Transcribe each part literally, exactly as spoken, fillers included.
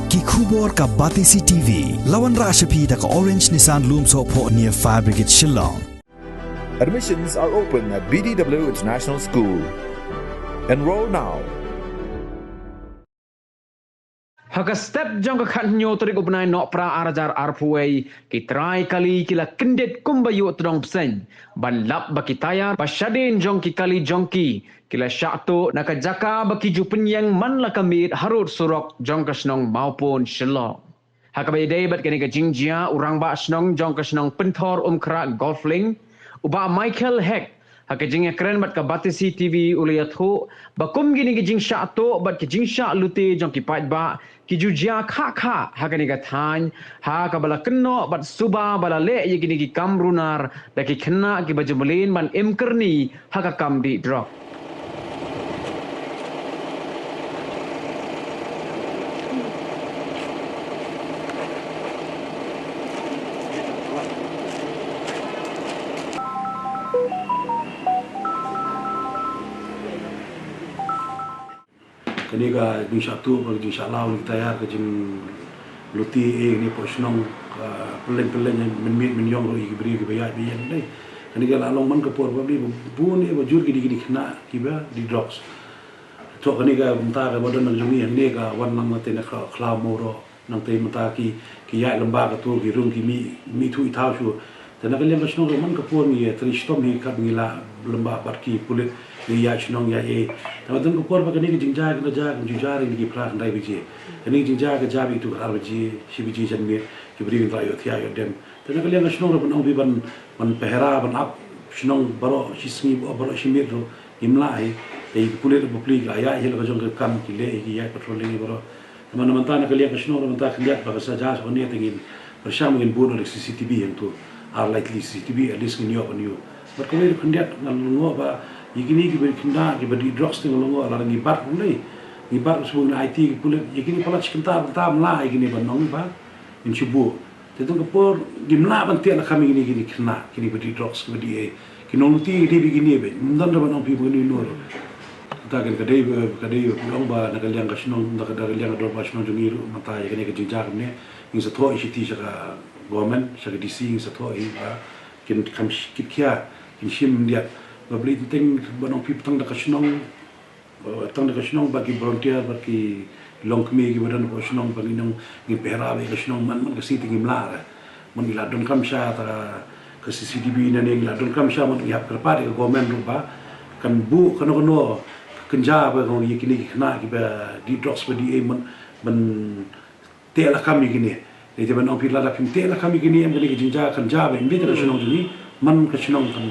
Ki khubor ka Batesi T V. La wanrah sha phi da ka Orange Nissan Lumsohphoh near Fire Brigade Shillong. Admissions are open at B D W International School. Enroll now. Ha ka step jong ka khathynñiew tarik u bnai Nohprah ar hajar arphew wei, ki trai kali ki la kyndit kumba ïoh tdong bseiñ ban lap ba ki tayar ba shadien jong ki kali jong ki ki la shah tuh na ka jaka ba ki ju pynïeng man la ka miet harud surok jong ka shnong Mawpun Shillong. Ha kaba ïadei bad kane ka jingjia, u rangbah shnong jong ka shnong Pynthor Umkhrah Golflink, u Bah Michael Hek, ha ka jingïakren bad ka Batesi T V u la ïathuh ba kum kine ki jingshah tuh bad ki jingshah lute jong ki paidbah ki ju jia khah khah ha kane ka thaiñ, ha kaba la kynnoh bad suba ba la leh ïa kine ki kam runar da ki khynnah kiba ju mlien ban im kyrni ha ka kam dih drok. Kane ka jingshah tuh, ka jingshah law, ka jingtayar, ka jinglute, eh, kane hapoh shnong, ka pynleng pynleng, mynmiet mynïong ruh ïa ki briew kiba ïaid ba ïeng dei. Kane ka la long man ka por ba bun eh ba jur ki dei kine ki khynnah kiba dih drugs. Hato kane ka bynta kaba don na ka jong ngi hangne ka wan lang na te na Khlaw Mawroh. Nangta mynta ki, ki ïaid lyngba katu ki rung ki mih, mih thuh i thaw shuh. Te na ka liang ka shnong ruh man ka por ngi ïa trei shitom hi kat ngi la lyngba bad ki pulit ngi ïaid shnong ïaid ei. Te ma don ka por ba kane ka jingjia ka jia ka ju jia ring ki phra khyndai baje. Kane ka jingjia ka jia bad itu ka ar baje, shi baje janmiet, ki briew ngi la ïoh thiah ïoh dem. Te na ka liang ka shnong ruh ban ong phi ban, ban pehara ban ap shnong baroh shi sngi baroh shi miet ruh ngim lah hi. Te ki pulit ruh bapli ki la ïaid hi la ka jong ka kam ki leh hi ki ïaid patrolling hi baroh. Te mynta na ka liang ka shnong ruh mynta khyndiat ba ka sa jia sha kane te ngin pyrshang ngin bun da ka C C T V hangtu. Ar lai tylli C C T V at least ngin ïoh ban ïoh. Bad kawei ruh khyndiat ngan lyngngoh ba ïa kine kiba khynnah kiba dih drugs te ngan lyngngoh lada ngi bat ruh lei. Ngi bat ruh shu ngin aiti ki pulit ïa kine palat shi kynta kynta mla ïa kine ban ong ba ngin shu buh. Te tang ka por ngim lah ban teh lakam ïa kine kine khynnah kine ba dih drugs kiba dih ei. Ki nongluti ki dei ba kine ba ngim don da ban ong phi ba kine nor. Te kan ka dei ba ka dei ba phi ong ba na ka liang ka shnong, na ka da ka liang ka dorbar shnong jong ngi ruh mynta ïa kane ka jingjia kumne. Ngin sa thoh ïa shi ti sha ka government, sha ka D C ngin sa thoh ïa ba kin kham kit khia, kin shim diat. Ba bli teng ban ong phi tang da ka shnong, tang da ka shnong bad ki volunteer bad ki longkmie kiba don hapoh shnong ba ngin ong ngin pehara bad ka shnong man man ka sngi te ngim lah re. Man ngi la donkam sha ta ka C C T V na ne ngi la donkam sha man ngi hap kyrpad ïa ka government ruh ba kan buh kano kano ka kynja ba ka ïa kine ki khynnah kiba dih drugs ba dih ei man ban teh lakam ïa kine. Dei te ban ong phi lada phim teh lakam ïa kine em kane ka jingjia kan jia ba ym dei te ka shnong jong ngi man ka shnong kan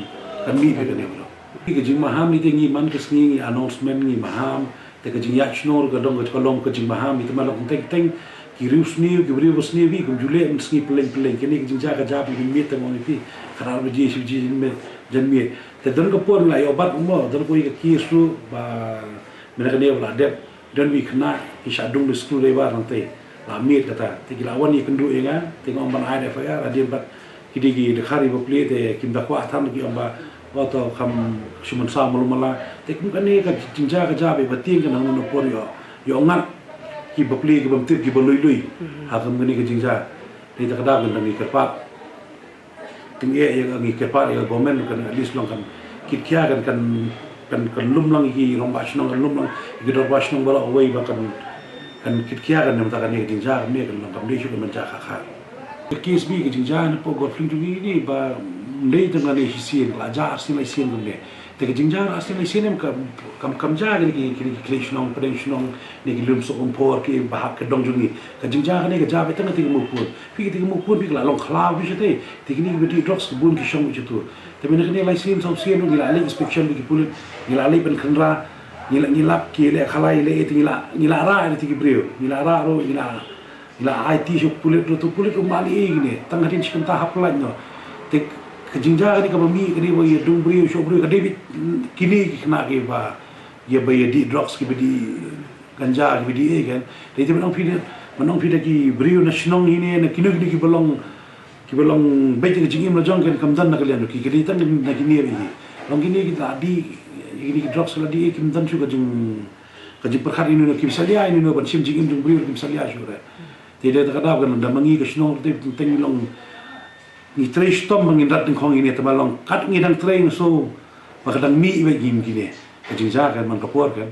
kan mih phi kane ba. Ka jingmaham ni te ngi man ka sngi ngi announcement ngi maham te ka jingïaid shnong ruh ka dong ka long ka jingmaham ni te man long teng teng ki riew sniew ki briew ba sniew hi kum ju leh man sngi pyllein pyllein kane ka jingjia ka jia ba ym mih te ong ïa phi ka ar baje shi baje janmiet janmiet te don ka por ngi la ïoh bat mo don ko ïa ka case ruh ba mynta kane ba la dep Don wi khynnah ki shah dung da skul dei ba nang te la miet kata te ki la wan ïa kynduh ïa nga te nga ong ban ai da F I R hadien bad ki dei ki dkhar ïa ba plie te kim da kwah than ki ong ba wa to kham shu mynsaw malu mala te kum kane ka jingjia ka jia ba tieng ka nang na por ïoh ïoh ngat ki ba plie ki bym tip ki ba lui lui ha kum kane ka jingjia te ta ka da kan dang ïa kyrpad Tyngeh ïa ka ngi kyrpad ïa ka government kan at least long kan kit khia kan kan kan kan lum lang ïa ki rangbah shnong kan lum lang ïa ki dorbar shnong baroh kawei ba kan kan kit khia kan ym ta kan ïa ka jingjia kan ne kan long kam dei shuh kan ban jia kha kha. Ka K S B ka jingjia na pok Golflink jong ngi ni ba ym dei tang kan ïa shisien la jia arsien laisien kan ne. Te ka jingjia arsien laisien em kam kam kam jia kine ki kine ki khlei shnong pdeng shnong ne ki lum sok um por ki ba hap ka dong jong ngi. Ka jingjia kane ka jia ba tang ka ti ka mukpun. Phi ka ti ka mukpun phi ka la long khlaw phi shatei. Te kine ki ba dih drugs ka bun ki shong ki tu. Te mynne kane lai sien saw sien ngi la leit inspection ki pulit ngi la leit ban kynra ngi la ngi lap ki leh khalai leh te ngi la ngi la rah te ki briew ngi la rah ruh ngi la ngi la ai ti sha pulit ruh tu pulit ruh mali ei kine tang hadien shi kynta hap lain no. Te ka jingjia kane ka ba mih kane ba ïa dung briew sha briew ka dei bit kine ki khynnah ki ba ïa ba ïa dih drugs ki ba dih ganja ki ba dih ei kan. Te te mynong phi da mynong phi da ki briew na shnong ine na kino kino ki ba long ki ba long beit ka jingim la jong kan kam don na ka liang ki ka dei tang na kine ba ïa long kine ki la dih kine ki drugs la dih ei kim don shu ka jing ka jingpyrkhat ino ino kim salia ino ino ban shim jingim jong briew kim salia shu re. Te dei ta ka daw kan da ma ngi ka shnong te teng long ngi trei shitom ba ngin rat ding khong ine te ba long kat ngi dang trei ngi so ba ka dang mih ba ngim kine ka jingjia kan man ka por kan.